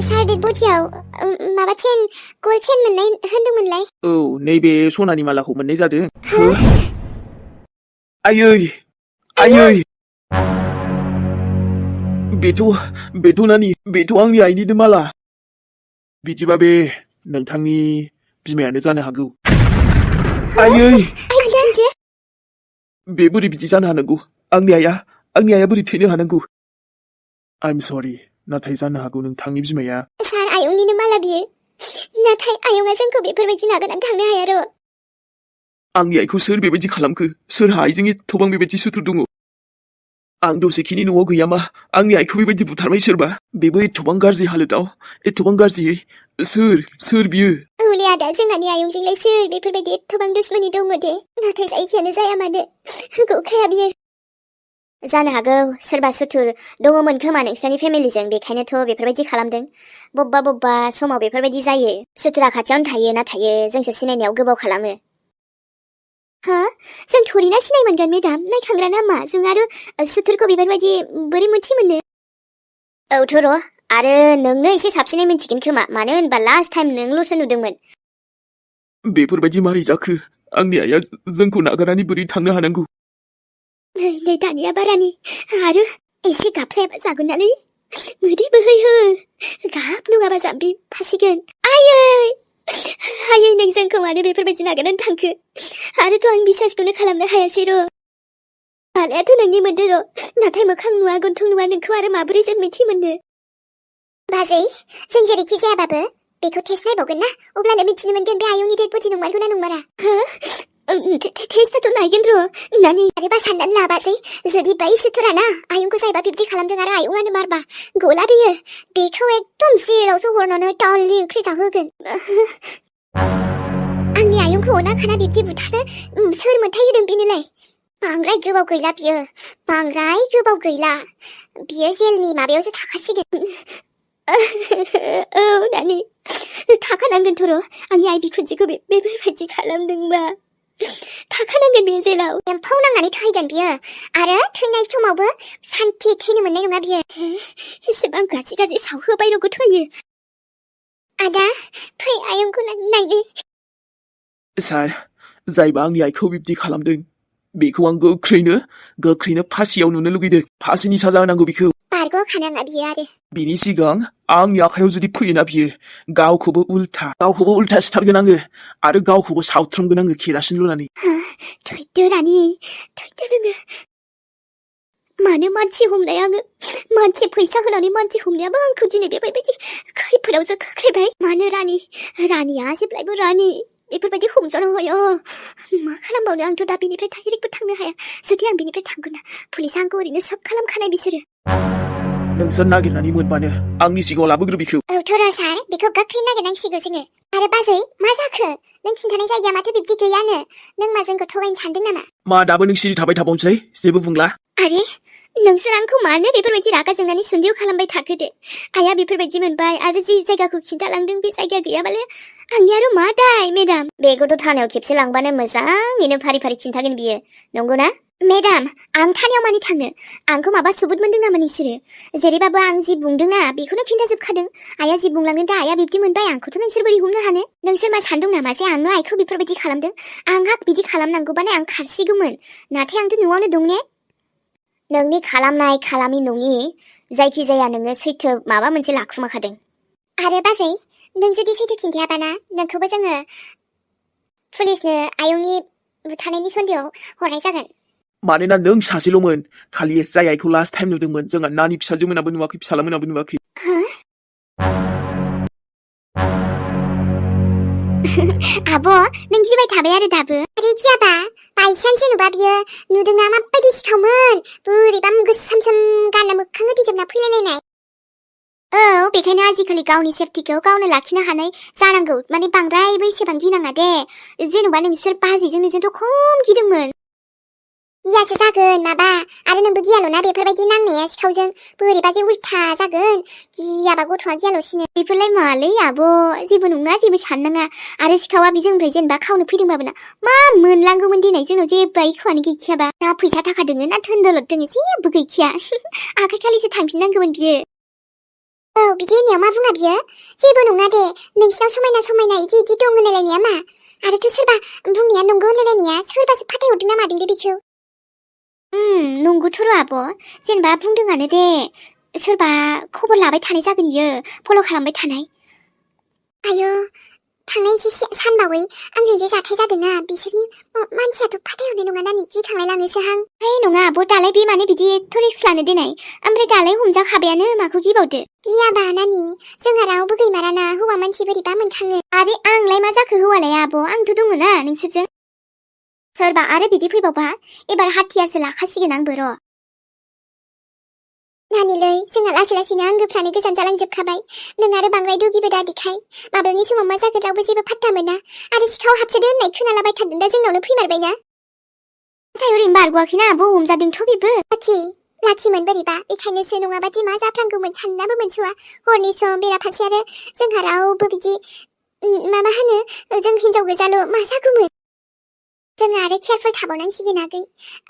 सार डेडबडियाव माबा chain gold chain मोननाय होनदोंमोनलाय? औ नैबे सनानि मालाखौ मोननाय जादों। आयै आयै बेथ' नानि बेथ' आंनि आइनिनो माला। बिदिबा बे नोंथांनि बिमायानो जानो हागौ। आयै बे बोरै बिदि जानो हानांगौ? आंनि आइया बोरै थैनो हानांगौ? आइम सरि, नाथाय जानो हागौ नोंथांनि बिमाया। सार आयंनिनो माला बियो, नाथाय आयंआ जोंखौ बेफोरबायदि नागारनानै थांनो हाया र'। आंनि आइखौ सोर बेबायदि खालामखो? सोरहा आइजों एथबां बेबायदि सुथुर दङ? आं दसेखिनि न'आव गैयामा आंनि आइखौ बेबायदि बुथारबाय सोरबा, बेबो एथबां गाज्रि हालोदाव, एथबां गाज्रियै। सोर बियो? औले आदा, जोंहानि आयंजोंलाय सोर बेफोरबायदि एथबां दुश्मनी दङ दे, नाथाय जायखियानो जाया मानो गखाया बियो। जानो हागौ सोरबा सुथुर दङमोन खोमा नोंस्रानि फेमिलिजों, बेखायनोथ' बेफोरबायदि खालामदों। बब्बा समाव बेफोरबायदि जायो। सुथुरा खाथियावनो थायो, नाथाय जोंसो सिनायनायाव गोबाव खालामो। हा? जों थोरिना सिनाय मोनगोन मेडाम, नायखांग्रा नामा जों आरो सुथुरखौ बेफोरबायदि बोरै मोनथि मोनो? औथ' र', आरो नोंनो एसे साबसिनै मिन्थिगोन खोमा, मानो होनबा लास्ट टाइम नोंल'सो नुदोंमोन। बेफोरबायदि मारै जाखो? आंनि आइया जोंखौ नागारनानै बोरै थांनो हानांगौ? नै दानिया बारानि आरो एसे गाबफ्लायाबा जागोन नालै। मोदै बोहैहो, गाब नङाबा जाम्बि फासिगोन। आयै नों जोंखौ मानो बेफोरबायदि नागारनानै थांखो? आरोथ' आं बिसासखौनो खालामनो हायासै र'। मालायाथ' नोंनि मोनदो र', नाथाय मोखां नुवा गन्थं नुवा नोंखौ आरो माबोरै जों मिथि मोननो? बाजै, जों जेरैखि जायाबाबो बेखौ टेस्ट नायबावगोन ना, अब्लानो मिथिनो मोनगोन बे आयंनि डेड बडि नंमारगौना नंमारा। टेस्टआथ' नायगोन र' नानि। आरोबा साननानै ला बाजै, जुदि बै सुथुरा ना आयंखौ जायबा बिब्दि खालामदों आरो आयंआनो मारबा गला बियो, बेखौ एकदम जेरावसो हरनानै दालि ओंख्रि जाहोगोन। आंनि आयंखौ अना खाना बिब्दि बुथारनो सोर मोनथाय होदों बेनोलाय? बांद्राय गोबाव गैला बियो, बांद्राय गोबाव गैला। बियो जेलनि माबायावसो थाखासिगोन। औ नानि, थाखानांगोनथ' र', आंनि आइ बिखुनजोखौ बेफोरबायदि खालामदोंबा थाखानांगोन बे जेलाव। एम्फौ नांनानै थैगोन बियो, आरो थैनाय समावबो सान्थि थैनो मोननाय नङा बियो। एसेबां गाज्रि सावहोबाय र' गथ'यो। आदा, फै आयंखौ नायनो। सार, जायबा आंनि आइखौ बिब्दि खालामदों, बेखौ आं गोख्रैनो फासियाव नुनो लुगैदों। फासिनि साजा होनांगौ बिखौ। बारग'खानाङा बियो आरो। बिनि सिगां आंनि आखायाव जुदि फैयोना बियो, गावखौबो उल्था सिथारगोन आङो, आरो गावखौबो सावथ्रोमगोन आङो केरासिन लुनानै। थैदो रानि, थैदो नोङो। मानो मानसि हमनाय आङो? मानसि फैसा होनानै मानसि हमनायाबो आंखौ दिनै बेबायदि खैफोदावसो खोख्लैबाय। मानो रानिया जेब्लायबो रानि बेफोरबायदि हमजानो हाया। मा खालामबावनो, आंथ' दा बेनिफ्राय डाइरेक्टबो थांनो हाया। जुदि आं बेनिफ्राय थांगोन ना, पुलिसा आंखौ ओरैनो सब खालामखानाय बिसोरो। नोंसोर नागिरनानै मोनबानो आंनि सिगाङाव लाबोग्रो बिखौ। औथ' र' सार, बेखौ गोख्रै नागिरनांसिगौ जोङो। आरो बाजै, मा जाखो? नों खिन्थानाय जायगाया माथो बिब्दि गैयानो। नों मा जोंखौ थगायनो सानदों नामा? मा दाबो नों सिरि थाबाय थाबावनोसै? जेबो बुंला? आरे, नोंसोर आंखौ मानो बेफोरबायदि रागा जोंनानै सन्देह खालामबाय थाखो दे? आइया बेफोरबायदि मोनबाय, आरो जि जायगाखौ खिन्थालांदों बे जायगा गैयाबालाय आंनि आरो मा दाय मेडाम? बेखौथ' थानायाव खेबसे लांबानो मोजाङैनो फारि खिन्थागोन बियो, नंगौना? मेडाम, आं थानायाव मानि थांनो? आंखौ माबा सुबुत मोनदों नामा नोंसोरो? जेरैबाबो आं जि बुंदोंना बेखौनो खिन्थाजोबखादों। आइया जि बुंलांदों दा आइया बिब्दि मोनबाय, आंखौथ' नोंसोर बोरै हमनो हानो? नोंसोर मा सानदों नामा जे आंनो आइखौ बेफोरबायदि खालामदों? आंहा बिदि खालामनांगौबानो आं खारसिगौमोन, नाथाय आंथ' न'आवनो दं ने। नोंनि खालामनाय खालामि नङि, जायखिजाया नोङो सैथो माबा मोनसे लाखुमाखादों। आरो बाजै, नों जुदि सैथो खिन्थायाबाना, नोंखौबो जोङो पुलिसनो आयंनि बुथारनायनि सन्देहआव हरनाय जागोन। मानोना नों सासेल'मोन, खालि जाय आइखौ लास्ट टाइम नुदोंमोन। जोंहा नानि फिसाजोमोनाबो नुवाखै, फिसालामोनाबो नुवाखै। आब', नों गिबाय थाबाय आरो दाबो? आरे गियाबा, बायसान्स जेन'बा बियो नुदोंना माबायदि सिखावमोन, बोरैबा गोसोम गानना मोखां होथेजोबना फैलायलायनाय। औ, बेखायनो आजिखालि गावनि सेफटिखौ गावनो लाखिनो हानाय जानांगौ। माने बांद्रायबो एसेबां गिनाङा दे। जेन'बा नोंसोर बाजैजों नोंजोंथ' खम गिदोंमोन। गियासो जागोन माबा, आरो नोंबो गियाल'ना बेफोरबायदि नांनाया सिखावजों, बोरैबा जे उल्था जागोन। गियाबा गथ'आ गियाल'सिनो। बेफोरलाय मालै आब', जेबो नङा, जेबो साननाङा। आरो सिखावा जोंनिफ्राय जेनेबा खावनो फैदोंबाबो ना, मा मोनलांगौमोन दिनै? जोंनाव जेबो आइखौआनो गैखायाबा। ना फैसा थाखा दोङो ना धोन दौलत दोङो, जेबो गैखाया। आखाइ खालिसो थांफिननांगौमोन बियो। औ बिदि होननायाव मा बुङा बियो? जेबो नङा दे, नोंसिनाव समायना समायना इदि दं होनलायनाया मा? आरोथ' सोरबा बुंनाया नंगौ होनलायनाया सोरबासो फाथायहरदों ना मादों दे बेखौ? नंगौथ' र' आब', जेनेबा बुंदोंआनो दे, सोरबा खबर लाबाय थानाय जागोन इयो, फल' खालामबाय थानाय। आयौ, थांनाय एसे सानबावै आंजों जे जाथाय जादोंना, बिसोरनि मानसियाथ' फाथायहरनाय नङा नानि गिखांलायलाङोसोहां। है नङा आब', दालाय बे माने बिदि एथ' रिक्स लानो देनाय, ओमफ्राय दालाय हमजाखाबायानो, माखौ गिबावदो? गियाबा नानि, जोंहा रावबो गैमाराना, हौवा मानसि बोरैबा मोनखाङो। आरे आंलाय मा जाखो हौवालाय आब', आंथ' दङ ना नोंसोरजों। सोरबा आरो बिदि फैबावबा एबार हाथियारसो लाखासिगोन आंबो र'। नानिलै, जोंहा लासै लासैनो आंगोफ्रानो गोजान जालांजोबखाबाय। नों आरो बांद्राय दुगिबो दादिखाय माब्लानि समाव मा जागोन रावबो जेबो फात्ता मोना। आरो सिखाव हाबसोदो होननाय खोनालाबायथारदों दा जोंनावनो फैमारबायना। नाथाय ओरैनो बारग'आखैना आब', हमजादोंथ' बेबो। लाखिमोन बोरैबा, बेखायनोसो नङाबादि मा जाफ्लांगौमोन साननाबो मोनस'आ। हरनि सम बेराफारसे आरो जोंहा रावबो बिदि माबा होनो, जों हिनजाव गोजाल' मा जागौमोन। जोङो आरो केयारफुल थाबावनांसिगोन आगै।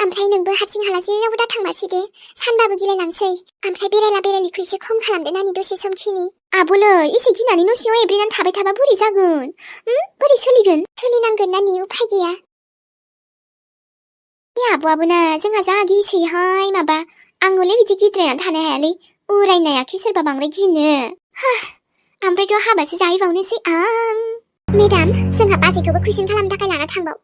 ओमफ्राय नोंबो हारसिं हाला जेरावबो दाथांमारसै दे, सानबाबो गिलायलांसै। ओमफ्राय बेरायला बेरायलिखौ एसे खम खालामदो नानि दसे समखिनि। आब'लै, एसे गिनानै न' सिङाव एब्रेनानै थाबाय थाबा बोरै जागोन? बोरै सोलिगोन? सोलिनांगोन नानि, उफाय गैया। बे आब'आबो ना, जोंहा जा गिसैहाय माबा, आं हले बिदि गिद्रायनानै थानो हायालै, उरायनायाखि सोरबा बांद्राय गिनो। ओमफ्रायथ' हाबासो जाहैबावनोसै आं। मेडाम, जोंहा बाजैखौबो कुइसन खालामनो थाखाय लाना थांबाव।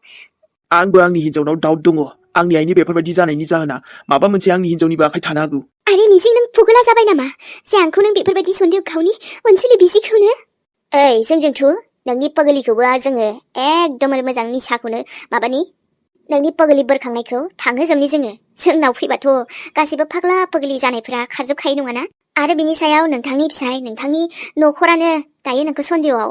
आंबो आंनि हिन्जावनाव डाउट दङ। आंनि आइनि बेफोरबायदि जानायनि जाहोना माबा मोनसे आंनि हिन्जावनिबो आखाइ थानो हागौ। आरे मिजिं, नों फगला जाबाय नामा? जे आंखौ नों बेफोरबायदि सन्देह गावनि अनसुलि बिसिखौनो? ओइ, जोंजोंथ' नोंनि पगलिखौबो जोङो एकदम मोजां निसाखौनो माबानि नोंनि पगलि बोरखांनायखौ थांहोजोबनि जोङो। जोंनाव फैबाथ' गासैबो फाग्ला पगलि जानायफोरा खारजोबखायो नङाना? आरो बिनि सायाव नोंथांनि फिसाय, नोंथांनि न'खरानो दायो नोंखौ सन्देहआव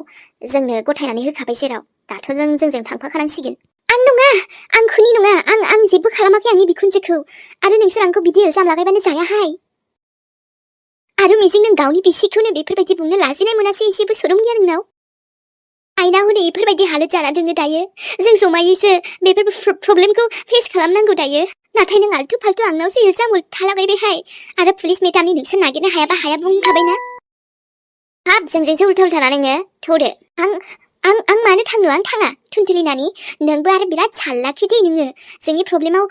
जोंनो गथायनानै होखाबाय जेराव। दाथ' जोंजों थांफाखानांसिगोन। आं नङा, आंखौनि नङा, आं जेबो खालामाखै आंनि बिखुनजोखौ। आरो नोंसोर आंखौ बिदि इल्जाम लागायबानो जायाहाय। आरो मिजिं, नों गावनि बिसिखौनो बेफोरबायदि बुंनो लाजिनाय मोनासै एसेबो सरम गैया नोंनाव? आइना हनै बेफोरबायदि हालोद जाना दोङो दायो। जों जमायैसो बेफोर प्रब्लेमखौ फेस खालामनांगौ दायो। नाथाय नों आलथु फाल्थु आंनावसो इल्जाम थालागायबायहाय। आरो पुलिस मेडामनि नोंसोर नागिरनो हायाबा हाया बुंखाबायना। हाब, जोंजोंसो उल्था उल्था ना नोङो? थौदो। आं मानो थांनो? आं थाङा। थुनथिलिनानि, नोंबो आरो बिराद साल्लाखि दे नोङो। जोंनि प्रब्लेमाव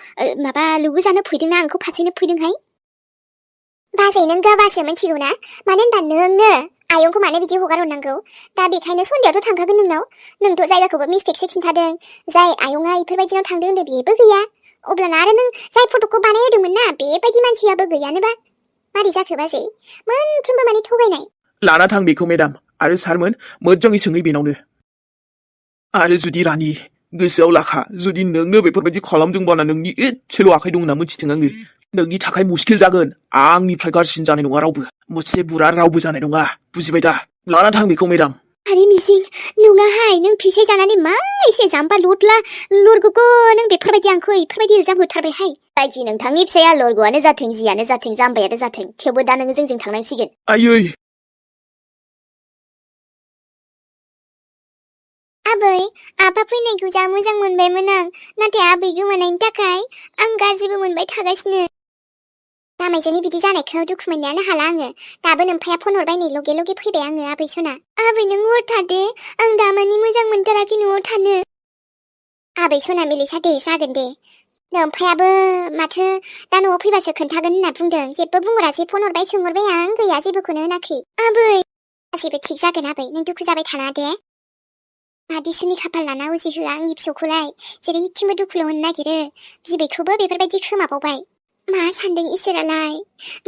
माबा लुगु जानो फैदोंना आंखौ फासैनो फैदोंहाय? बाजै, नों गाबासो मिथिगौ ना? मानो होनबा नोंनो आयंखौ मानो बिदि हगार हरनांगौ? दा बेखायनो सन्देहआथ' थांखागोन नोंनाव। नोंथ' जायगाखौबो मिस्टेकसो खिन्थादों। जाय आयंआ इफोरबायदिनाव थांदों होनदों बेबो गैया। अब्लाना आरो नों जाय फटकखौ बानायहोदोंमोन ना, बेबायदि मानसियाबो गैयानोबा। मारै जाखो बाजै? मोनफ्रोमबो माने थगायनाय। लाना थां बेखौ मेडाम, आरो सारमोन मोजाङै सोङै बेनावनो। आरो जुदि रानि, गोसोआव लाखा, जुदि नोंनो बेफोरबायदि खालामदोंबाना नोंनि एसेल' आखाइ दं होनना मिथिथों आङो। नोंनि थाखाय मुस्किल जागोन। आंनिफ्राय गाज्रिसिन जानाय नङा रावबो। मुझसे बुरा रावबो जानाय नङा। बुजिबाय दा? लाना थां बेखौ मेडाम। आरे मिजिं, नङाहाय, नों फिसाय जानानै मा एसे जाम्बा लदला लरग'गो नों बेफोरबायदि आंखौ इफोरबायदि इल्जाम होथारबायहाय। जायखि नोंथांनि फिसाया लरग'आनो जाथों, जियानो जाथों, जाम्बायानो जाथों, थेवबो दा नोङो जोंजों थांनांसिगोन। आयै। आबै, आफा फैनायखौ जा मोजां मोनबायमोन आं। नाथाय आबै गोमानायनि थाखाय आं गाज्रिबो मोनबाय थागासिनो। दामाइजोनि बिदि जानायखौ दुखु मोननायानो हाला आङो। दाबो नोम्फाया फन हरबाय नै लगे लगे फैबाय आङो आबै सना। आबै, नों हर थादे, आं दामानि मोजां मोनथाराखै न'आव थानो। आबै सना मिलिसा दे, जागोन दे। नोम्फायाबो माथो दा न'आव फैबासो खोन्थागोन होनना बुंदों। जेबो बुंहरासै, फन हरबाय सोंहरबाय आं, गैया जेबोखौनो होनाखै। आबै, गासैबो थिग जागोन आबै, नों दुखु जाबाय थानाङा दे। मादिसोनि खाफाल लाना उजिहोआ आंनि फिसौखौलाय, जेरैथिंबो दुखुल' होनो नागिरो। बिबैखौबो बेफोरबायदि खोमाबावबाय। मा सानदों इसोरालाय?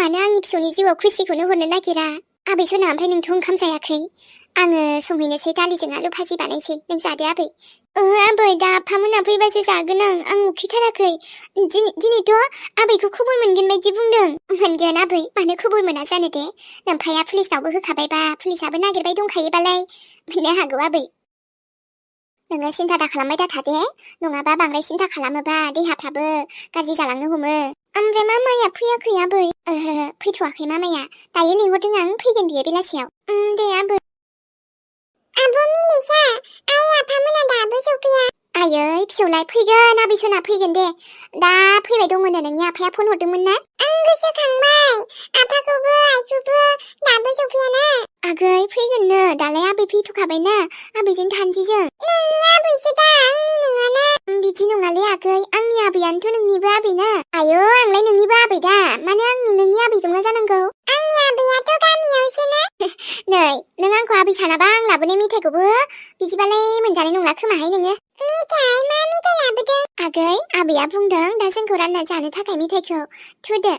मानो आंनि फिसौनि जिउआव खुसिखौनो हरनो नागिरा? आबै सना, ओमफ्राय नोंथ' ओंखाम जायाखै? आङो संहैनोसै, दालिजों आलु भाजि बानायसै, नों जादो आबै। आबै, दा आफामोना फैबासो जागोन आं उखैथाराखै। दिनैथ' आबैखौ खबर मोनगोन बायदि बुंदों। मोनगोन आबै, मानो खबर मोना जानो दे? नोम्फाया पुलिसनावबो होखाबायबा, पुलिसाबो नागिरबाय दंखायोबालाय मोननो हागौ आबै। नोङो सिन्था दा खालामबाय दा थादे, नङाबा बांद्राय सिन्था खालामोबा देहाफ्राबो गाज्रि जालांनो हमो। ओमफ्राय मामाया फैयाखै आबै? फैथ'वाखै मामाया, दायो लिंहरदों आं, फैगोन बियो बेलासियाव। दे आबै। आब' मिलिसा, आइ आफामोना दाबो सफैया? आयै फिसौलाय, फैगोन आबै सना, फैगोन दे। दा फैबाय दंमोन नोंनि आफाया फन हरदोंमोन ना? आं गोसोखांबाय, आफाखौबो आइखौबो दाबो सफैयाना। आगै फैगोननो दालाय आबै फैथ'खाबायना आबैजों थानोसै जों नोंनि आबैसो दा आंनि नङाना बिदि नङालै आगै आंनि आबैयानोथ' नोंनिबो आबैना आयौ आंलाय नोंनिबो आबै दा मानो आंनि नोंनि आबैजों मा जानांगौ आंनि आबैयाथ' गामियावसोना नै नों आंखौ आबै सानाबा आं लाबोनाय मेथाइखौबो बिदिबालाय मोनजानाय नंला खोमाहाय नोङो मेथाइ मा मेथाइ लाबोदों आगै आबैया बुंदों दा जोंखौ रानना जानो थाखाय मेथाइखौ थुदो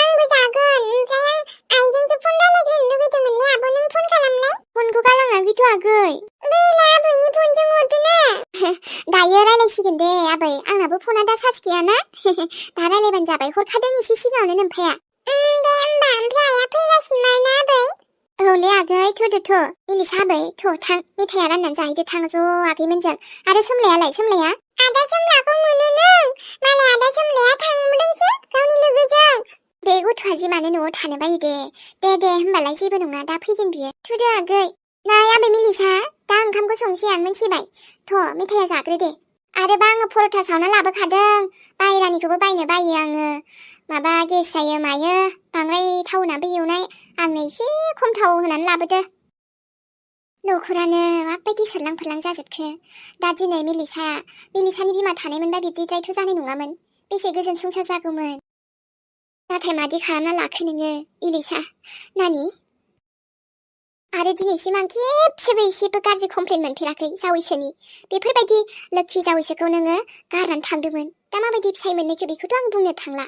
आंबो जागोन ओमफ्राय आं आइजोंसो फन रायलायग्रोनो लुगैदोंमोनलै आब' नों फन खालामलाय फनखौ गालाङाखैथ' आगै बैला आबैनि फनजों हरदोना दायो रायलायसिगोन दे आबै आंनाबो फना दा चार्ज गैयाना दा रायलायबानो जाबाय हरखादों एसे सिगाङावनो नोमफाया दे होमबा ओमफ्राय आइया फैगासिनो ना आबै औले आगै थुदो मिलिसा आबै थां मेथाइया राननानै जाहैदो थां ज' आगैमोनजों आरो सोमलाया आदा सोमलाखौ मोनो नों मालाय आदा सोमलाया थांदोंसो गावनि लोगोजों बे गथ'आ जि मानो न'आव थानो बायो दे होमबालाय जेबो नङा दा फैगोन बियो थुदो आगै नै आबै मिलिसा दा ओंखामखौ संसै आं मिन्थिबाय मेथाइया जाग्रो दे आरोबा आङो पर'था सावना लाबोखादों बाहेरानिखौबो बायनो बायो आङो माबा गेस जायो मायो बांद्राय थाव होनाबो एवनाय आंनो एसे खम थाव होनानै लाबोदो न'खरानो माबायदि सोरलां फोरलां जाजोबखो दा दिनै मिलिसानि बिमा थानायमोनबा बिब्दिद्रायथ' जानाय नङामोन बेसे गोजोन संसार जागौमोन नाथाय मादि खालामना लाखो नोङो इलिसा नानि आरो दिनैसिम आं खेबसेबो एसेबो गाज्रि कमप्लेन मोनफेराखै जावैसोनि बेफोरबायदि लोक्षि जावैसोखौ नोङो गारनानै थांदोंमोन दा माबायदि फिसाय मोननायखौ बेखौथ' आं बुंनो थांला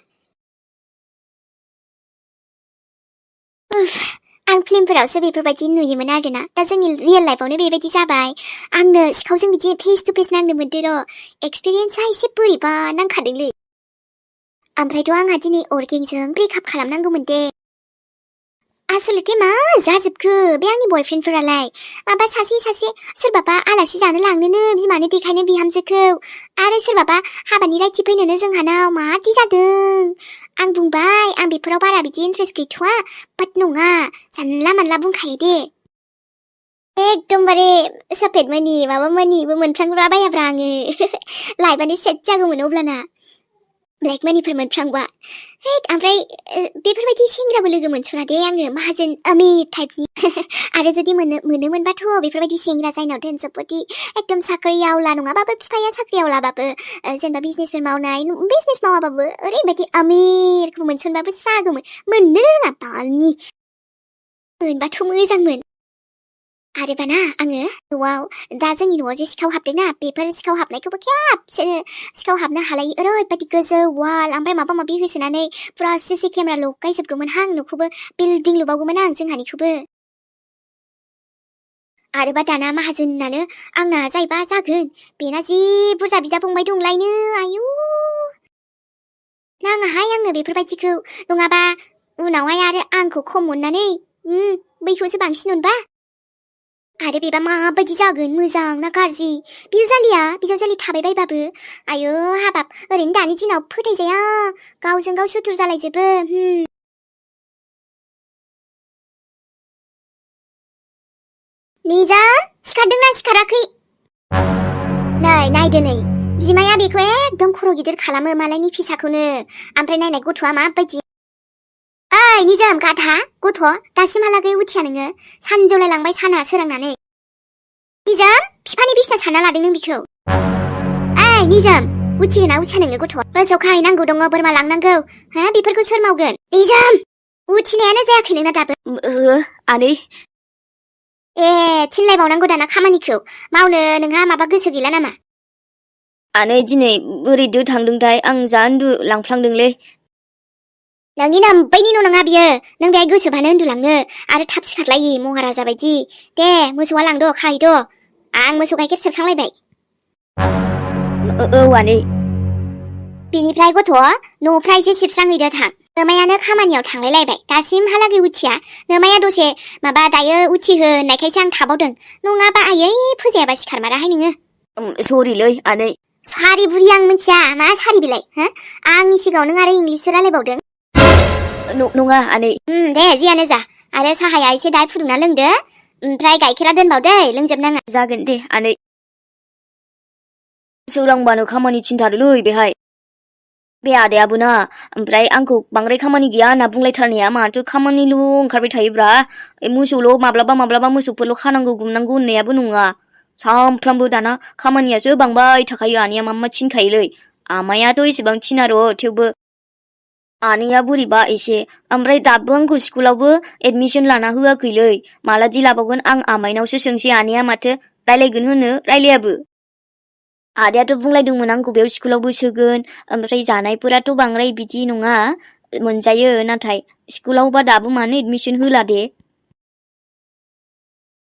आं फिल्मफोरावसो बेफोरबायदि नुयोमोन आरोना दा जोंनि रियेल लाइफआवनो बेबायदि जाबाय आंनो सिखावजों बिदि फेस टु फेस नांनो मोनदो र' एक्सपिरियेन्सआ एसे बोरैबा नांखादोंलै ओमफ्रायथ' आंहा दिनै अर्गेंजों ब्रेकआप खालामनांगौमोन दे आसलथे मा जाजोबखो बे आंनि बयफ्रेन्डफोरालाय माबा सासे सोरबाबा आलासि जानो लांनोनो बिमानो देखायनो बिहामजोखौ आरो सोरबाबा हाबानि रायथि फैनोनो जोंहानाव मादि जादों आं बुंबाय आं बेफोराव बारा बिदि इन्ट्रेस्ट गैथ'वा बाट नङा जानला मानला बुंखायो दे एकदमबारे सफेद मनि माबा मनिबो मोनफ्लांब्ला बायाब्रा आङो लाइफआनो सेट जागौमोन अब्लाना ब्लेक मानिफोर मोनफ्लांबा ओमफ्राय बेफोरबायदि सेंग्राबो लोगो मोनस'ना दे आङो माहाजोन अमिर टाइपनि आरो जुदि मोनोमोनबाथ' बेफोरबायदि सेंग्रा जायनाव धोन सम्पति एकदम साख्रियावला नङाबाबो बिफाया साख्रियावलाबाबो जेनेबा बिजनेसफोर मावनाय बिजनेस मावाबाबो ओरैबायदि अमिरखौ मोनस'नबाबो जागौमोन मोननो रोङा बालनि मोनबाथ' मोजांमोन आरोबाना आङो न'आव दा जोंनि न'आव जे सिखाव हाबदोंना बेफोर सिखाव हाबनायखौबो खेबसेनो सिखाव हाबनो हालायि ओरैबायदि गोजौ वाल ओमफ्राय माबा माबि होसोनानै फुरा सिसि केमेरा लगायजोबगौमोन आं न'खौबो बिल्डिं लुबावगौमोन आं जोंहानिखौबो आरोबा दाना माहाजोनानो आंना जायबा जागोन बेना जि बुरजा बिदा फंबाय दंलायनो आयु नाङाहाय आंनो बेफोरबायदिखौ नङाबा उनावहाय आरो आंखौ खम अननानै बैखौसो बांसिन अनबा आरो बेबा माबायदि जागोन मोजां ना गाज्रि बिजावजालि थाबाय बायबाबो आयो हाबाब ओरैनो दानि दिनाव फोथायजाया गावजों गाव सुथुर जालायजोबो निजाम सिखारदोंना सिखाराखै नै नायदो नै बिमाया बेखौ एकदम खर' गिदिर खालामो मालायनि फिसाखौनो ओमफ्राय नायनाय गथ'आ माबायदि ओइ निजाम गाधा गथ' दासिमहालागै उथिया नोङो सानजौलाय लांबाय साना सोरांनानै निजाम बिफानि बिसना सानना लादों नों बिखौ ओइ निजाम उथिगोना उथिया नोङो गथ' गोसोआव खाहैनांगौ दङ बोरमा लांनांगौ हा बेफोरखौ सोर मावगोन निजाम उथिनायानो जायाखै नोंना दाबो आनै थिनलायबावनांगौ दाना खामानिखौ मावनो नोंहा माबा गोसो गैला नामा आनै दिनै बोरै दो थांदोंथाय आं जा उन्दुलांफ्लांदोंलै नोंनि नाम्बायनि न' नङा बियो नों बेहाय गोसोबानो उन्दुलाङो आरो थाब सिखारलायि महाराजा बायदि दे मोसौआ लांद' खाहैद' आं मोसौ गाइखेर सेरखांलायबाय औ आनै बिनिफ्राय गथ' न'फ्रा एसे सिबस्रांहैदो थां नोमायानो खामानियाव थांलायलायबाय दासिमहालागै उथिया नोमाया दसे माबा दायो उथिहो होननायखायसो आं थाबावदों नङाबा आयै फोजायाबा सिखारमाराहाय नोङो सरिलै आनै सारि बुरि आं मिथिया मा सारि बिलाय हो आंनि सिगाङाव नों आरो इंलिससो रायलायबावदों नङा आनै दे जियानो जा आरो साहाया एसे दाय फुदुंना लोंदो ओमफ्राय गाइखेरा दोनबावदै लोंजोबनाङा जागोन दे आनै सोरांबानो खामानि थिनथारोलै बेहाय बे आदायाबो ना ओमफ्राय आंखौ बांद्राय खामानि गैया होनना बुंलायथारनाया माथो खामानिल' ओंखारबाय थायोब्रा मोसौल' माब्लाबा मोसौफोरल' खानांगौ गुमनांगौ होननायाबो नङा सामफ्रामबो दाना खामानियासो बांबाय थाखायो आनैया मा थिनखायोलै आमायाथ' एसेबां थिना र' थेवबो आनैया बोरैबा एसे ओमफ्राय दाबो आंखौ स्कुलावबो एडमिसन लाना होआखैलै मालादि लाबावगोन आं आमाइनावसो सोंसै आनैया माथो रायलायगोन होनो रायलायाबो आदायाथ' बुंलायदोंमोन आंखौ बेयाव स्कुलावबो सोगोन ओमफ्राय जानायफोराथ' बांद्राय बिदि नङा मोनजायो नाथाय स्कुलावबा दाबो मानो एडमिसन होला दे